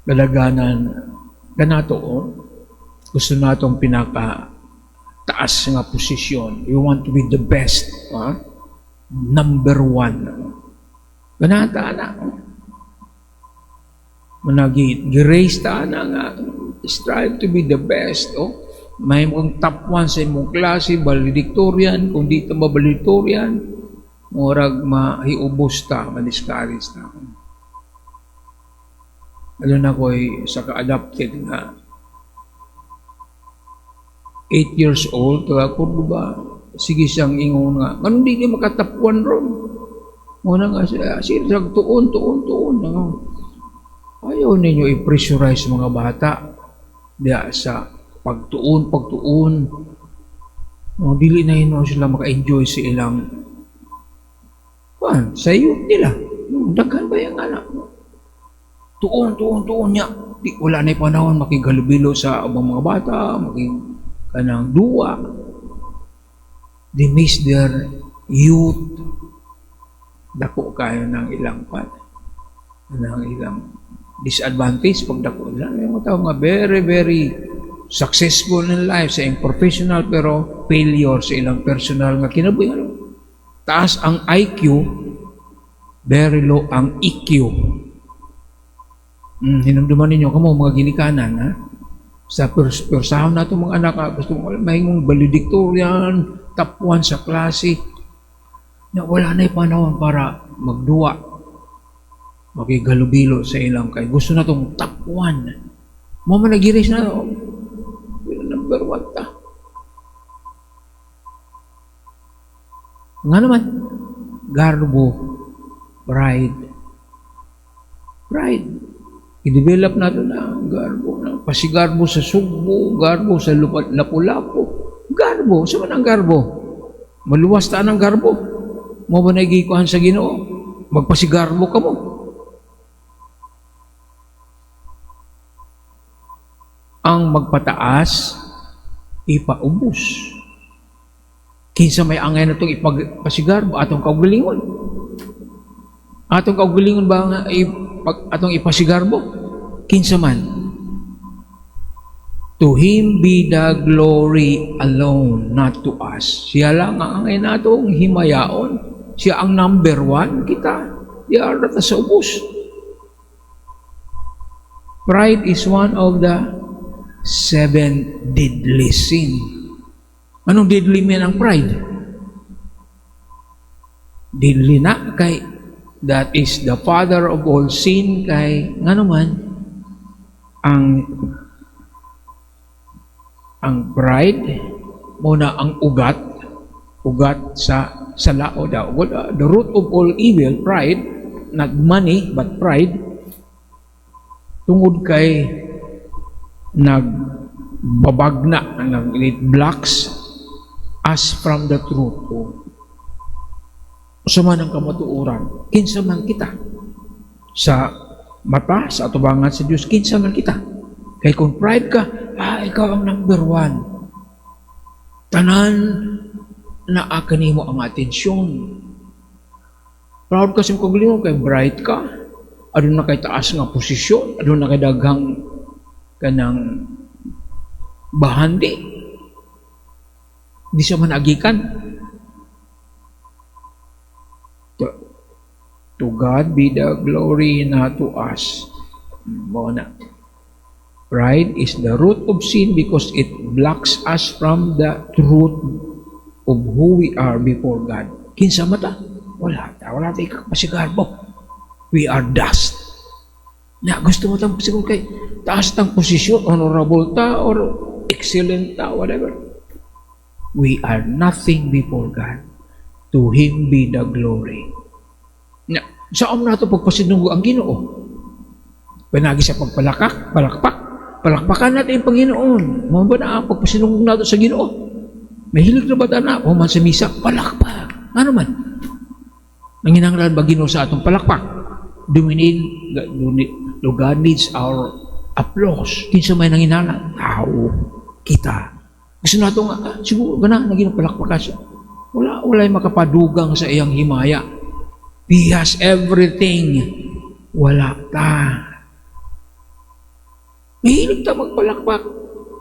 Kadaghanan kanato, oh, gusto natong pinaka taas nga posisyon. We want to be the best. Ha? Number one. Ganata na. Managi, gi-raise ta na nga strive to be the best. Oh. May mong top one sa imong klase, valedictorian. Kung di ta valedictorian, murag mahiubos ta, ma-discourage ta. Ano na ko'y sa ka-adopted nga 8 years old, taga Cordoba, sige siyang ingon nga, "Nganong di ka maka-top one ron?" Muna nga siya, sige, tuon, tuon, tuon. Ano? Ayaw ninyo i-pressurize mga bata diya sa pagtuon, pagtuon. No, dili na yun sila maka-enjoy sa ilang kuan, sa youth nila. No, daghan ba yung anak? No? Tuon, tuon, tuon niya. Di, wala na panahon makigalubilo sa ubang mga bata, makig kanang duwa. They miss their youth. Dako kayo ng ilang pan. Ng ilang disadvantage pag dako nila. Yung mga tao nga very, very successful in life sa iyang professional pero failure sa ilang personal nga kinabuhi. Ano? Taas ang IQ, very low ang EQ. Hinumduman ninyo kamo mga ginikanan, ha? Sa persahon nato mga anak, ha? Gusto mo mahimong valedictorian, top one sa klase. Na wala na panahon para magduwa, makigalubilo sa ilang kay gusto na tong top one. Mo man nagiris na, oh, number one ta. Nga naman, garbo, pride. Pride. I-develop nato na garbo. Na, pasigarbo sa Sugbo, garbo sa Lapu-Lapu. Garbo, sa man ang garbo? Maluwas ta ang garbo. Mo ba nagikuhan sa Ginoo? Magpasigarbo ka mo. Ang magpataas, ipaubos. Kinsa may angay na itong ipagpasigarbo, atong kaugalingon. Atong kaugalingon ba nga atong ipasigarbo? Kinsa man. To Him be the glory alone, not to us. Siya lang ang angay natong himayaon. Siya ang number one. Kita, di ara ta sa ubos. Pride is one of the seven deadly sin. Anong deadly man ang pride? Deadly na kay that is the father of all sin, kay nga naman ang pride muna ang ugat ugat sa sala o the root of all evil, pride, not money but pride, tungod kay nagbabag na, it blocks us from the truth. Sa man ang kamatuoran, kinsa man kita sa mata, sa atubangan sa Diyos, kinsa man kita? Kay kung pride ka, ikaw ang number one. Tanan na kanimo ang atensyon. Proud ka sa imong kay bright ka. Aduna kay taas nga posisyon, aduna kay daghang kanang bahandi. Di siya man agikan. To God be the glory, not to us. Mao na. Pride is the root of sin because it blocks us from the truth of who we are before God. Kinsa man ta? Wala ta. Wala tayo kapasigarbo. We are dust. Na gusto mo tang siguro kay taas tang posisyon, honorable ta or excellent ta, whatever. We are nothing before God. To Him be the glory. Na, saan nato pagpasinunggo ang Ginoo? Panagi sa pagpalakak, palakpak. Palakpakan natin ang Panginoon. Mao ba na ang pagpasinunggo nato sa Ginoo? Mahilig na ba ta na? Human sa misa, palakpak. Ano man? Nanginanglan ba Ginoo sa atong palakpak? Do we need, do God needs our applause? Kinsa may nanginanglan? Tao. Kita. Gusto nato nga, siguro, gana, naging palakpakan siya. Wala, wala'y makapadugang sa iyang himaya. He has everything. Wala ta. Mahilig ta magpalakpak.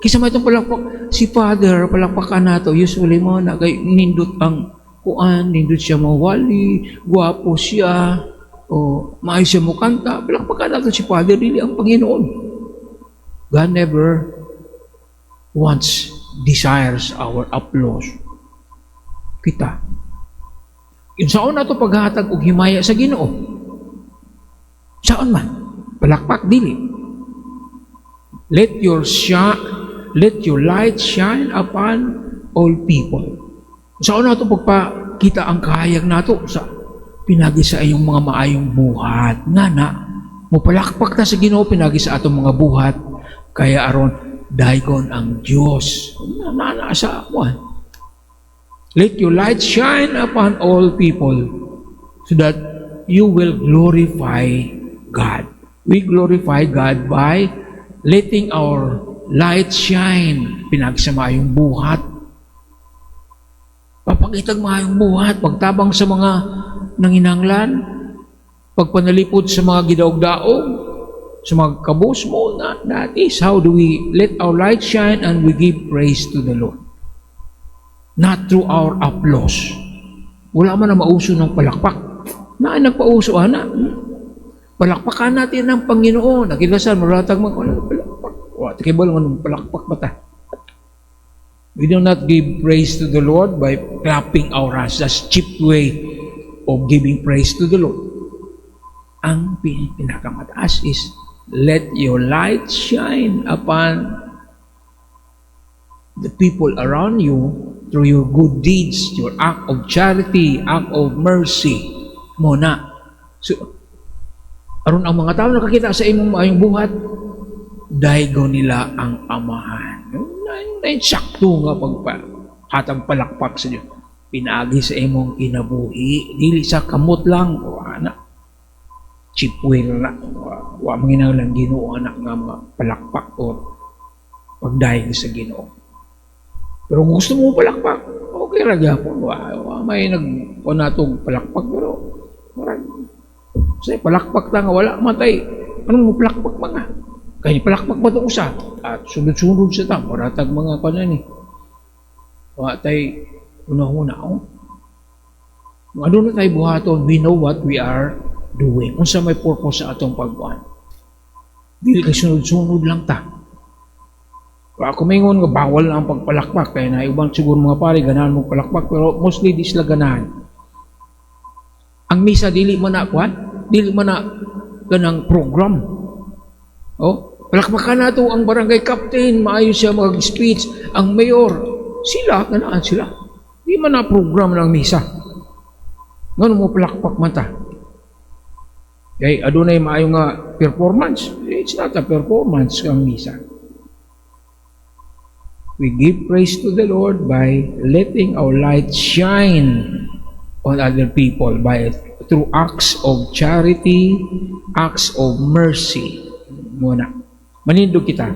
Kinsa man itong palakpak, si Father, palakpakan nato. Usually mo na kay nindot ang kuan, nindot siya mawali, gwapo siya, o maayo siya mo kanta. Palakpakan nato si Father, dili ang Panginoon. God never wants, desires our applause. Kita. Unsaon nato paghatag og himaya sa Ginoo? Saon man? Palakpak, dili. Let your light shine upon all people. Saon nato pagpakita ang kahayag nato sa pinagi sa iyong mga maayong buhat? Nga na, mupalakpak ta sa Ginoo pinagi sa atong mga buhat, kaya aron daygon ang Dios. Na, na, sa kuan. Let your light shine upon all people so that you will glorify God. We glorify God by letting our light shine. Pinagi sa maayong buhat. Papakitag maayong buhat, pagtabang sa mga nanginanglan, pagpanalipod sa mga gidaog-daog, sa mga kabus mo, na, that is how do we let our light shine and we give praise to the Lord. Not through our applause. Wala man na mauso ng palakpak. Na nagpauso, ana. Palakpakan natin ang Panginoon. Nakilasan, maratag mag wala palakpak. Wa kibalo nga palakpak ba ta? We do not give praise to the Lord by clapping our hands. That's cheap way of giving praise to the Lord. Ang pinakamataas is let your light shine upon the people around you through your good deeds, your act of charity, act of mercy. Mo na. So, aron ang mga tao nakakita sa imong maayong buhat, daygon nila ang Amahan. Na sakto nga pagpa hatag palakpak sa Dios. Pinaagi sa imong kinabuhi, dili sa kamot lang, wa na. Cheap way na. Wa manginahanglan Ginoo anak nga mga palakpak or pagdayeg sa Ginoo. Pero kung gusto mo palakpak, okay ra gyapon. Wa may nag natong palakpak, pero murag say palakpak ta nga wala man tay anong mo palakpak mga kay palakpak ba to usa at sunod-sunod sa ta muratag mga kanan ni wa tay una-una, oh. Kung ano na tayo buhaton, we know what we are doing. Unsa may purpose sa atong pagbuhat. Dili kay sunod-sunod lang ta. Ako mingon nga bawal na ang pagpalakpak kay na ibang siguro mga pare ganahan mo palakpak, pero mostly di sila ganahan. Ang misa dili man na kuan, dili man na kanang program. Oh, palakpakan nato ang barangay captain, maayo siya mag-speech, ang mayor, sila ganahan sila. Di man na program ng misa. Ngano mo palakpak man ta? Kay adunay maayo nga performance. It's not a performance ang misa. We give praise to the Lord by letting our light shine on other people by through acts of charity, acts of mercy. Muna. Manindog kita.